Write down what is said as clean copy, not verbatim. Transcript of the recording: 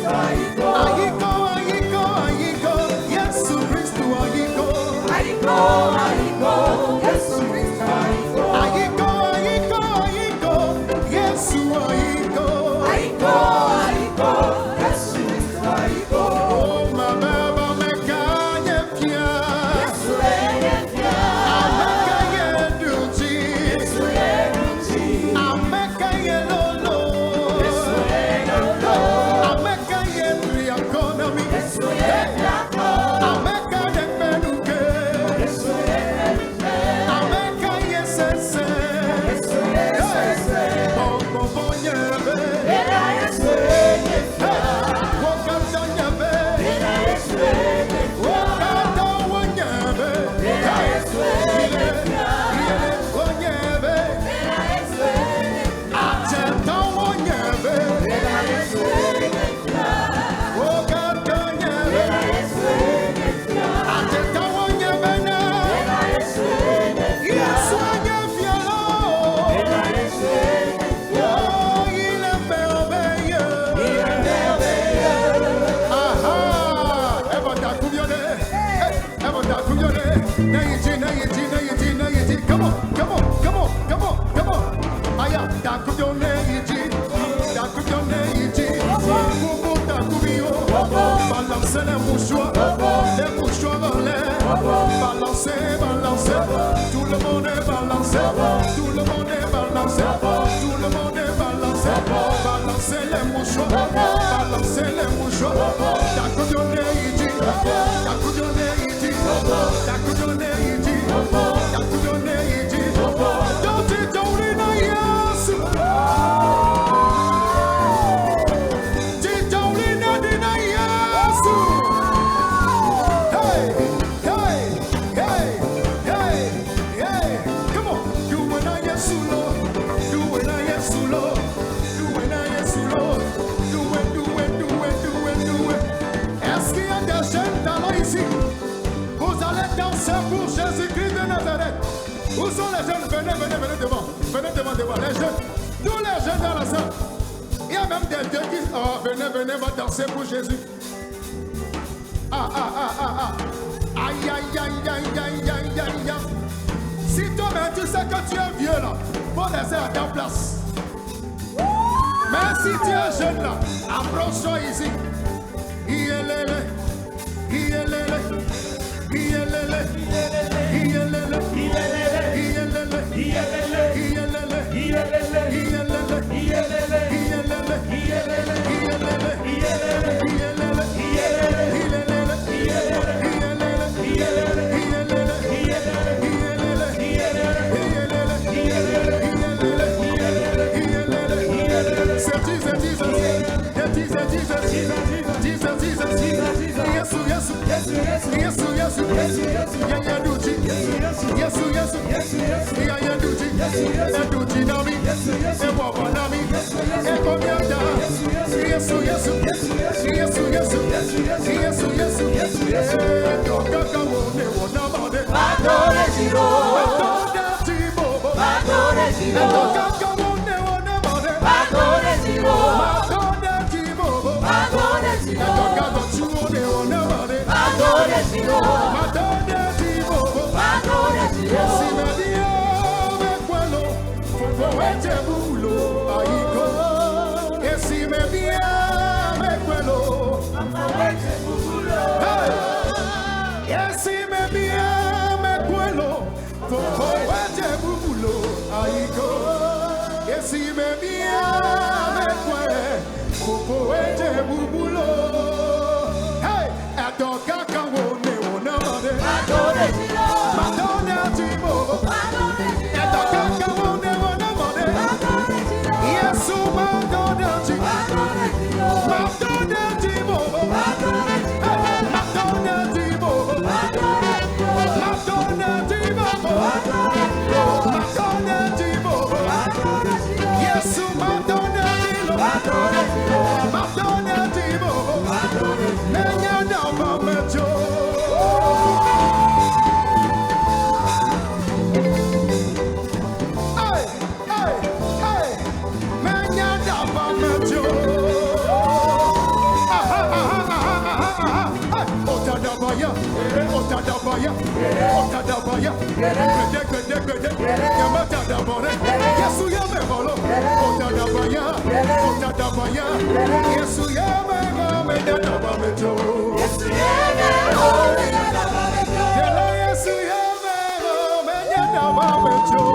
Ayiko, ayiko, ayiko, Yesu Kristu ayiko. Ayiko, ayiko, Yesu Kristu ayiko. Ayiko, ayiko, ayiko, Yesu ayiko. Ayiko, ayiko, Yesu Kristu ayiko. Oh, ma baba me kanye fia. Yesu enye fia. Ameka ye duji. Yesu eduji. Ameka ye lolo. Yesu elolo. Ameka ye triakonomi. Yesu efiako. Ameka de menuke. Yesu emenuke. Ameka ye sese. Yesu esese. Bongo bonyebe. Ela Yesu enye fia. Wokata nyebe. Ela Yesu enye fia. Wokata wonyebe. Ela Yesu enye fia. Riele wonyebe. Ela Yesu enye fia. Acheta wonyebe. Ela Yesu enye fia. Wokata nyebe. Ela Yesu enye fia. Acheta wonyebe na. Ela Yesu enye fia. Yesu enye fielo. Ela Yesu enye fia. Oh, ile merveille. Il est merveilleux. Aha! Eva takubione. Eva takubione. Nayiji, nayiji, nayiji, nayiji. Come on, come on, come on, come on, come on. Aya, takubione yiji. Takubione yiji. Bobo takubio. Balancez les mouchoirs. Les mouchoirs en l'air. Balancez, balancez. Tout le monde est balancé. Tout le monde est balancé. Tout le monde est balancé. Balancez les mouchoirs. Balancez les mouchoirs. Takubione yiji. Takubione yiji. Takubione yiji. Takubione yiji. Doti jori na Yesu. Jijoli na dina Yesu. Hey, hey, hey, hey, hey. Come on. Do it na Yesu lo. Do it na Yesu lo. Do it na Yesu lo. Do it, do it, do it, do it, do it. Est-ce qu'il y a des jeunes talents ici? Vous allez danser pour Jésus-Christ de Nazareth. Où sont les jeunes? Venez, venez, venez devant. Venez devant, devant. Les jeunes. Tous les jeunes dans la salle. Il y a même des deux qui. Oh, venez, venez, va danser pour Jésus. Ah, ah, ah, ah, ah. Aïe, aïe, aïe, aïe, aïe, aïe, aïe, aïe. Si toi-même tu sais que tu es vieux là, faut laisser à ta place. Mais si tu es jeune là, approche-toi ici. Iyelele, iyelele, iyelele, iyelele, iyelele, iyelele, iyelele, iyelele, iyelele, iyelele, iyelele, iyelele, iyelele, iyelele, iyelele, iyelele, iyelele. C'est Jesus, Jesus, Jesus, Jesus, Jesus, Jesus, Yesu, Yesu, Yesu, Yesu, Yaya duji, Yesu, Yesu, Yaya duji, Eduji nami, Ebobo nami, Ekomiada, Yesu, Yesu, Yesu, Yesu, Yesu, Yesu, Edokaka wo ne wo namade, Adore Jiro. Edode tibobo, Adore Jiro. Edokaka wo ne wo namade, Adore Jiro. Madode tibobo, Adore Jiro. Edokaka chuo ne wo namade, Adore Jiro. Madode tibobo, Adore Jiro. Si me dio me cuelo, fofo eche bulo, aiko. E si me dio me cuelo, Otadabaya, Otadabaya, Gbede gbede gbede, Yamatadabore, Yesu yameholo, Otadabaya, Otadabaya, Yesu yameho, Medadabameto. Yesu yemeho, medadabameto. Yele Yesu yameho, Medadabameto.